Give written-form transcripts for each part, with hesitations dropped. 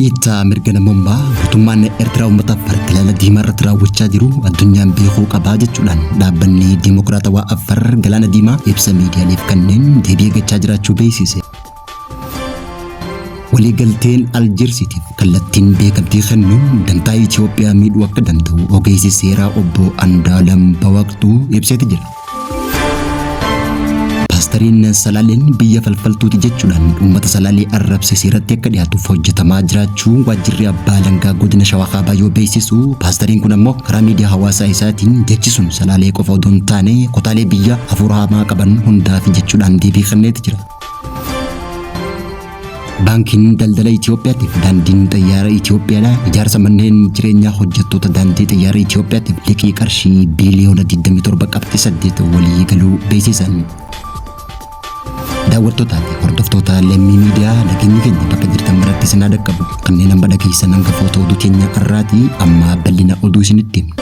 Dhiittaa mirga namummaa mootummaan Eertiraa uummata Affaar Galaana Diimaa irratti raawwachaa jiru addunyaan beekuu qabaa jechuudhaan dhaabbanni Dimokiraatawaa Affaar Galaana Diimaa ibsa miidiyaaleef kanneen deebii eeggachaa jiraachuu beeksise. Waliigalteen Aljeersiitiif kallattiin beekamtii kennuun dantaa Itoophiyaa miidhuu akka danda'u ogeessi seeraa obbo Andu'aalam Bawaaqtuu ibseeti jira. Paastariin Salaaleen biyya falfaltuuti jechuudhaan uummata Salaalee arrabse seeratti akka dhiyaatuuf hojjetamaa jiraachuu waajjirri abbaa alangaa godina Shawaa Kaabaa yoo beeksisu, paastariin kun ammoo karaa miidiyaa hawaasaa isaatiin jechi sun Salaalee qofa odoo hin taane kutaalee biyya hafuura hamaa qaban hundaafi jechuudhaan deebii kenneeti jira. Baankiin Daldala Itoophiyaatiif Daandiin Xayyaara Itoophiyaadha ijaarsa manneen jireenyaa hojjettoota Daandii Xayyaara Itoophiyaatiif liqii qarshii biiliyoona 27.8 walii galuu beeksisan. Daawwattootaa fi hordoftoota Lammii Miidiyaa, nageenyi keenya bakka jirtan maratti isin haa dhaqqabu. Kanneen amma dhageessan hangafoota oduu keenya har'aati, amma bal'ina oduu isinitti himna.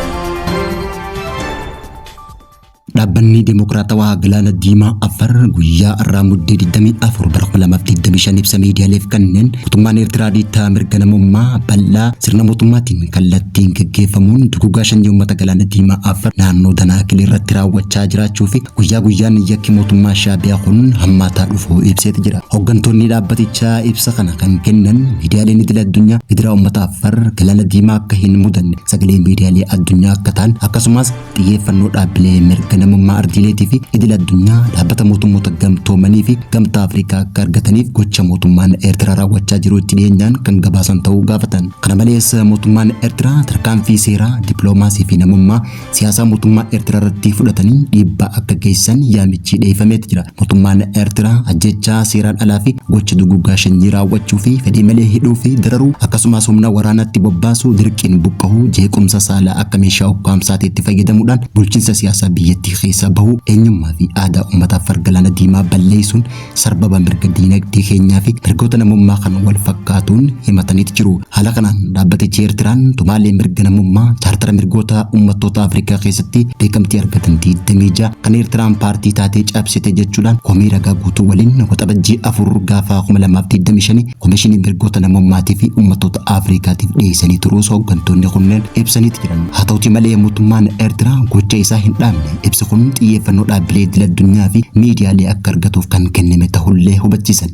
Dhaabbanni Dimokiraatawaa Galaana Diimaa Afar guyyaa har'aa Muddee 24 bara 2025 ibsa miidiyaaleef kenneen, mootummaan Eertiraa dhiittaa mirga namummaa bal'aa sirna mootummaatiin kallattiin gaggeeffamuun duguugaa sanyii uummata Galaana Diimaa Afar naannoo Danaakil irratti raawwachaa jiraachuu fi guyyaa guyyaan yakki mootummaa Shaabiyaa kun hammaataa dhufuu ibseeti jira. Hooggantoonni dhaabbatichaa ibsa kana kan kennan miidiyaaleen idil addunyaa gidiraa uummata Afar Galaana Diimaa akka hin mudanne sagalee miidiyaalee addunyaa akka ta'an, akkasumas xiyyeeffannoo dhaabbilee mirga namummaa ardiileetii fi idil addunyaa, dhaabbata mootummoota gamtoomanii fi gamtaa Afrikaa akka argataniif gocha mootummaan Eertiraa raawwachaa jiru itti dhiyeenyaan kan gabaasan ta'uu gaafatan. Kana malees mootummaan Eertiraa tarkaanfii seeraa, dippiloomaasii fi namummaa siyaasaa mootummaa Eertiraa irratti fudhatanii dhiibbaa akka geessisan yaamichi dhiyeeffameeti jira. Mootummaan Eertiraa ajjeechaa seeraan alaa fi gocha duguuggaa sanyii raawwachuu fi fedhii malee hidhuu fi dararuu, akkasumas humna waraanaatti bobbaasuu, dirqiin buqqa'uu, jeequmsa saalaa akka meeshaa ukkaamsaatti itti fayyadamuudhaan bulchiinsa siyaasaa biyyattii keessaa bahuu, eenyummaa fi aadaa uummata Affaar Galaana Diimaa balleessuun sarbaba mirga diinagdee keenyaa fi mirgoota namummaa kan wal fakkaatuun himataniiti jiru. Haala kanaan dhaabbatichi Eertiraan tumaalee mirga namummaa chaartara mirgoota uummattoota Afrikaa keessatti beekamtii argatan 26 kan Eertiraan paartii taatee cabsite jechuudhaan komii ragaa guutuu waliin Waxabajjii 4 gaafa 2025 Komishinii Mirgoota Namummaatii fi Uummattoota Afrikaatiif dhiyeessanii turuus hooggantoonni kunneen ibsaniiti jiran. Haa ta'uti malee mootummaan Eertiraa gocha isaa hin dhaabne. Ibsi kun xiyyeeffannoo dhaabbilee idil addunyaa fi miidiyaalee akka argatuuf kan kenname tahullee hubachiisan.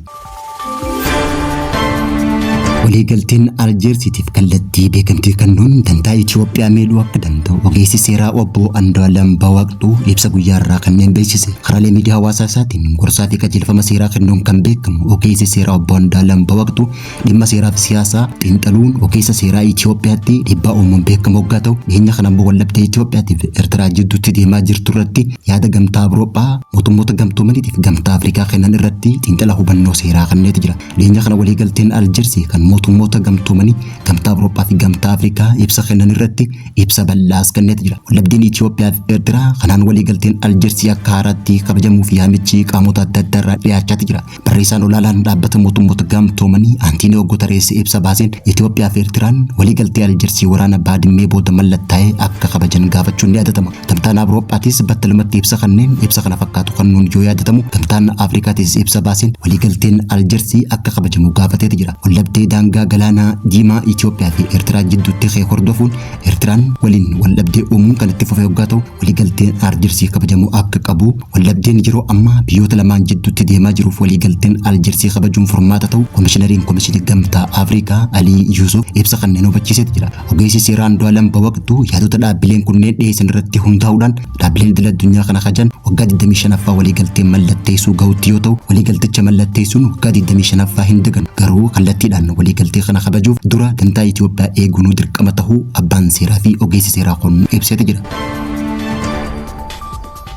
Waliigalteen Aljeersiitiif kallattii beekamtii kennuun dantaa Itoophiyaa miidhuu akka danda'u ogeessi seeraa obbo Andu'aalam Bawaaqxuu ibsa guyyaa irraa kanneen beeksise. Karaalee miidiyaa hawaasaa isaatiin gorsaa fi qajeelfama seeraa kennuun kan beekamu ogeessi seeraa obbo Andu'aalam Bawaaqxuu dhimma seeraa fi siyaasaa xiinxaluun ogeessa seeraa Itoophiyaatti dhiibbaa uumuun beekamu hoggaa ta'u, dhiyeenya kana immoo waldhabdee Itoophiyaatii fi Eertiraa jidduutti deemaa jirtu irratti yaada Gamtaa Awurooppaa, Mootummoota Gamtoomaniitii fi Gamtaa Afrikaa kennan irratti xiinxala hubannoo seeraa kenneeti jira. Dhiyeenya kana waliigalteen Aljeersii kan Mootummoota Gamtoomanii, Gamtaa Awurooppaa fi Gamtaa Afrikaa ibsa kennan irratti ibsa bal'aas kenneeti jira. Waldhabdeen Itoophiyaa fi Eertiraa kanaan waliigalteen Aljeersii akka haaraatti kabajamuuf yaamichi qaamota adda addaa irraa dhiyaachaati jira. Barreessaan olaanaan dhaabbata mootummoota gamtoomanii Antiiniyoo Gutarees ibsa baaseen Itoophiyaa fi Eertiraan waliigaltee Aljeersii waraana Baadimmee booda mallattaa'e akka kabajan gaafachuun ni yaadatama. Gamtaan Awuroophaatis battalumatti ibsa kanneen ibsa kana fakkaatu kennuun yoo yaadatamu, Gamtaan Afrikaatis ibsa baaseen waliigalteen Aljeersii akka kabajamu gaafateeti jira. Waldhabdee daangaa galaana Diimaa Itoophiyaa fi Eertiraa jidduutti ka'e hordofuun Eertiraan waliin waldhabdee uumuun kan itti fufe hoggaa ta'u, waliigalteen Aljeersii kabajamuu akka qabu, waldhabdeen yeroo ammaa biyyoota lamaan jidduutti deemaa jiruuf waliigalteen Aljeersii kabajuun furmaata ta'u Komishinariin Komishinii Gamtaa Afrikaa Alii Yuusuf ibsa kanneen hubachiiseeti jira. Ogeessi seeraa Andu'aalam Bawaqtuu yaadota dhaabbileen kunneen dhiyeessan irratti hundaa'uudhaan dhaabbileen idil addunyaa kana kajan waggaa 25ffaa waliigaltee mallatteessuu gahutti yoo ta'u, waliigalticha mallatteessuun waggaa 25ffaa hin daganu, garuu kallattiidhaan waliigaltee kana kabajuuf dura dantaa Itoophiyaa eeguunuu dirqama tahuu abbaan seeraa fi ogeessi seeraa kun ibseeti jira.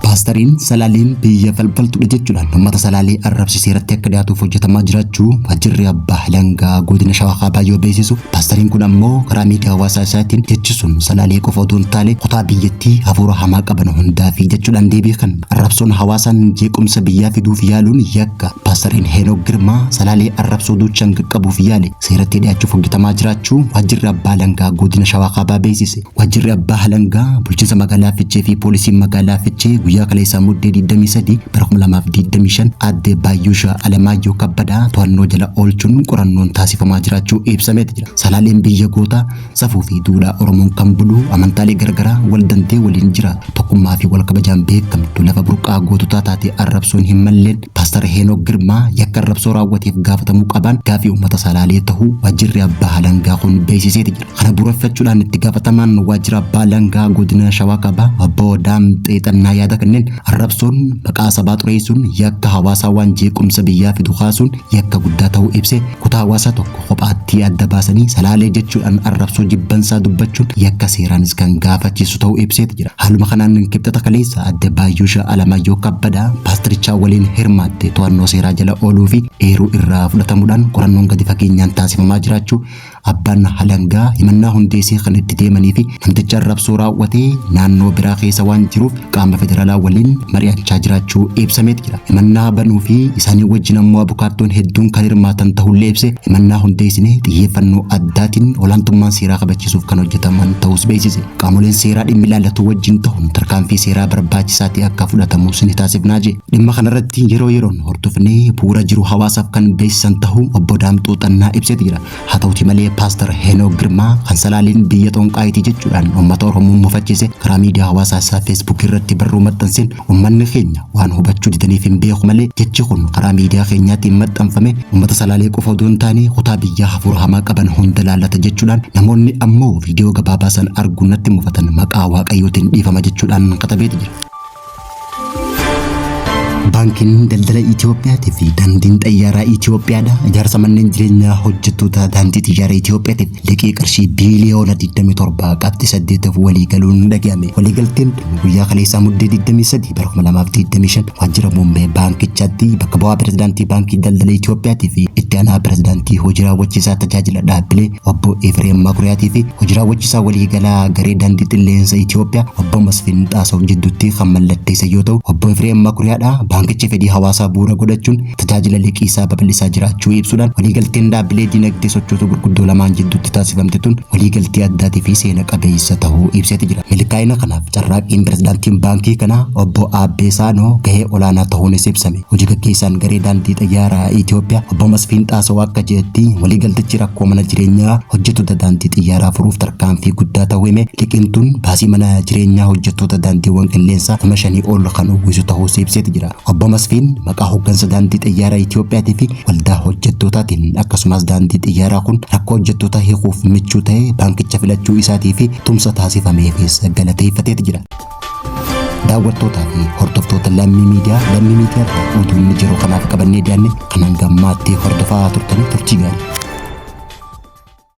Paastariin Salaaleen biyya falfaltudha jechuudhaan uummata Salaalee arrabse seeratti akka dhiyaatuuf hojjetamaa jiraachuu waajjirri abbaa alangaa godina Shawaa Kaabaa yoo beeksisu, paastariin kun ammoo karaa miidiyaa hawaasaa isaatiin jechi sun Salaalee qofa otoo hin taane kutaa biyyattii hafuura hamaa qaban hundaafi jechuudhaan deebii kan arrabsoon hawaasaan jeequmsa biyyaa fiduuf yaaluun yakka. Paastariin Heenook Girmaa Salaalee arrabsoo duuchaan qaqqabuuf yaale seeratti dhiyaachuuf hojjetamaa jiraachuu waajjirri abbaa alangaa godina Shawaa Kaabaa beeksise. Waajjirri Abbaa Alangaa Bulchiinsa Magaalaa Fichee fi Poolisiin Magaalaa Fichee guyyaa guyyaa kaleessaa Muddee 23 bara 2025 aadde Baayyushaa Alamaayyoo Kabbadaa to'annoo jala oolchuun qorannoon taasifamaa jiraachuu ibsameeti jira. Salaaleen biyya gootaa safuu fi duudhaa Oromoon kan bulu amantaalee garagaraa wal dandee waliin jiraatu tokkummaa fi wal kabajaan beekamtu lafa burqaa goototaa taate arrabsuun hin malleen Paastar Heenook Girmaa yakka arrabsoo raawwateef gaafatamuu qabaan gaafii uummata Salaalee tahuu waajjirri abbaa alangaa kun beeksiseeti jira. Kana bu'uureffachuudhaan itti gaafatamaan waajjira abbaa alangaa godina Shawaa Kaabaa obbo Daamxee Xannaa yaada kanneen arrabsoon maqaa sabaa xureessuun yakka hawaasaa waan jeequmsa biyyaa fidu kaasuun yakka guddaa ta'uu ibse kutaa hawaasaa tokko kophaatti adda baasanii Salaalee jechuudhaan arrabsoo jibbansaa dubbachuun yakka seeraanis kan gaafachiisu ta'uu ibseeti jira. Haaluma kanaan Kibxata kaleessa adde Baayyusha Alamaayyoo Kabbadaa paastarichaa waliin hirmaatte to'annoo seeraa jala ooluu fi eeruu irraa fudhatamuudhaan qorannoon gadi fageenyaan taasifamaa jiraachuu abbaan halangaa himannaa hundeessee kan itti deemanii fi namticha arrabsoo raawwatee naannoo biraa keessa waan jiruuf qaama federaalaa waliin mari'achaa jiraachuu ibsameeti jira. Himannaa banuu fi isaanii wajjin ammoo abukaattoon hedduun kan hirmaatan ta'ullee ibse himannaa hundeessinee xiyyeeffannoo addaatiin olaantummaan seeraa kabachiisuuf kan hojjetaman ta'us beeksise. Qaamoleen seeraa dhimmi ilaallatu wajjin ta'uun tarkaanfii seeraa barbaachisaa ta'e akka fudhatamus ni taasifnaa jee. Dhimma kanarratti yeroo yeroon hordofnee bu'uura jiru hawaasaaf kan beeksisan ta'uu obbo Daamxoo Xannaa ibseeti jira. Haa ta'uti malee Paastar Heenook Girmaa kan Salaaleen biyya xonqaayitii jechuudhaan uummata Oromoo mufachiise karaa miidiyaa hawaasaa isaa Feesbuuk irratti barruu maxxanseen uummanni keenya waan hubachuu didaniif hin beeku malee jechi kun karaa miidiyaa keenyaatiin maxxanfame uummata Salaalee qofa odoo hin taane kutaa biyyaa hafuura hamaa qaban hunda laallata jechuudhaan namoonni ammoo viidiyoo gabaabaa san arguun natti mufatan maqaa Waaqayyootiin dhiifama jechuudhaan katabeeti jira. Baankiin Daldala Itiyoophiyaatii fi Daandiin Xayyaaraa Itiyoophiyaadha ijaarsa manneen jireenyaa hojjettoota daandii xiyyaara Itiyoophiyaatiif liqii qarshii biiliyoona 27 qabxii 8 walii galuun dhaga'ame. Waliigalteen tun guyyaa kaleessaa Muddee 23 bara 2025 waajjira muummee baankichaatti bakka bu'aa pirezidaantii Baankii Daldala Itiyoophiyaatii fi itti aanaa pirezidaantii hojii raawwachiisaa tajaajila dhaabbilee obbo Efreem Makuriyaatii fi hojii raawwachiisaa waliigalaa garee daandii xilleensa Itiyoophiyaa obbo Masfin Xaasaw jidduutti kan mallatteesse yoo ta'u, obbo Efreem Makuriyaadha baankichi fedhii hawaasaa bu'uura godhachuun tajaajila liqii isaa babal'isaa jiraachuu ibsuudhaan waliigalteen dhaabbilee dinagdee sochootuu gurguddoo lamaan jidduutti taasifamte tun waliigaltee addaatii fi seena qabeessa ta'uu ibseeti jira. Milkaa'ina kanaaf carraaqqiin pirezidaantiin baankii kanaa obbo Aabbee Saanoo gahee olaanaa ta'uunis ibsame. Hojii gaggeessaan garee daandii xayyaaraa Itiyoophiyaa obbo Masfiin Xaasaw akka jedhetti waliigaltichi rakkoo mana jireenyaa hojjettoota daandii xiyyaaraa furuuf tarkaanfii guddaa ta'uu hime. Liqiin tun baasii mana jireenyaa hojjettoota daandiiwwan qilleensaa 5,000 ol kan uwwisu ta'uus ibseeti jira. Obbo Masfiin maqaa hoggansa daandii xayyaaraa Itiyoophiyaatii fi waldaa hojjettootaatiin akkasumas daandii xiyyaaraa kun rakkoo hojjettootaa hiikuuf michuu ta'e baankicha filachuu isaatii fi tumsa taasifameefis galateeffateeti jira. Daawwattootaa fi hordoftoota Lammii Miidiyaa, Lammii Miidiyaa irraa oduun jiru kanaaf qabannee dhiyaanne kan hanga ammaatti hordofaa turtanii turtii gaarii.